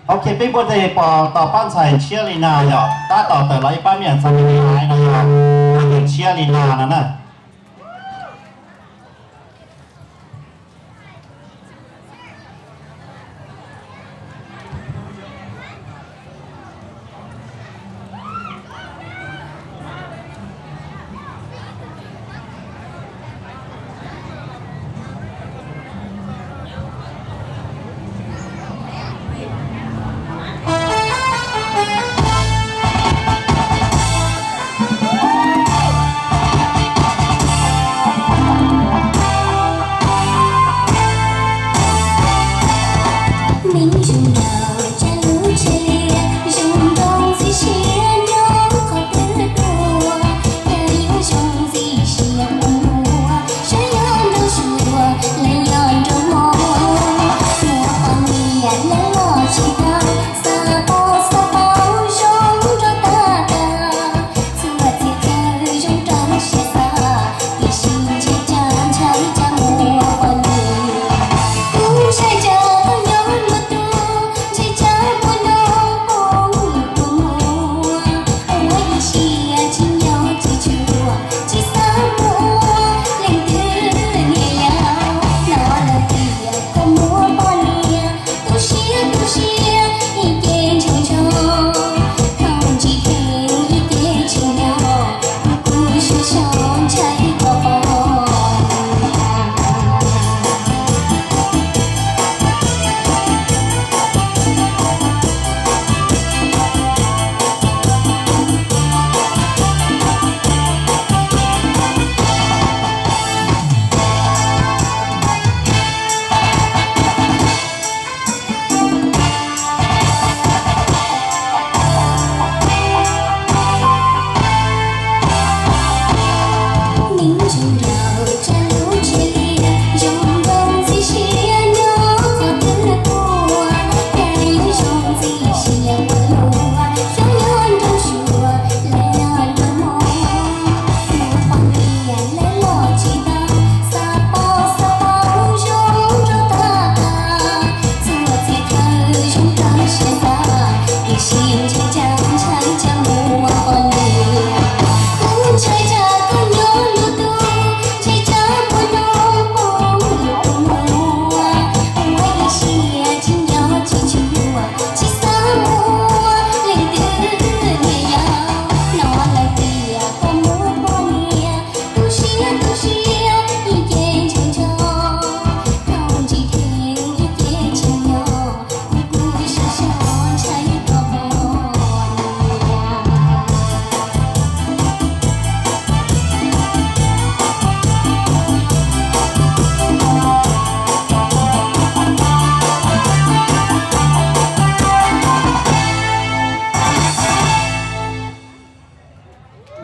Ok, peb muaj tej pos tos pab ntxhais tshiab li na yom, tab tom tawm los ib pab me nyuam ntxhais me me no yog tus tshiab li na no na.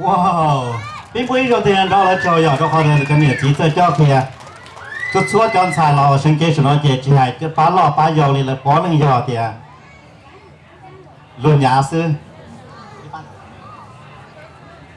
Wow, peb muaj ib zaug tiag nrog lawv tsaug yom, rau qhov cov niam txiv txawj cob qhia. Txhua txhua cov ntxhais los seev kev saum no ces tsis hais pab loj pab yau li lawv pom neej yog tias luag nyav xwb.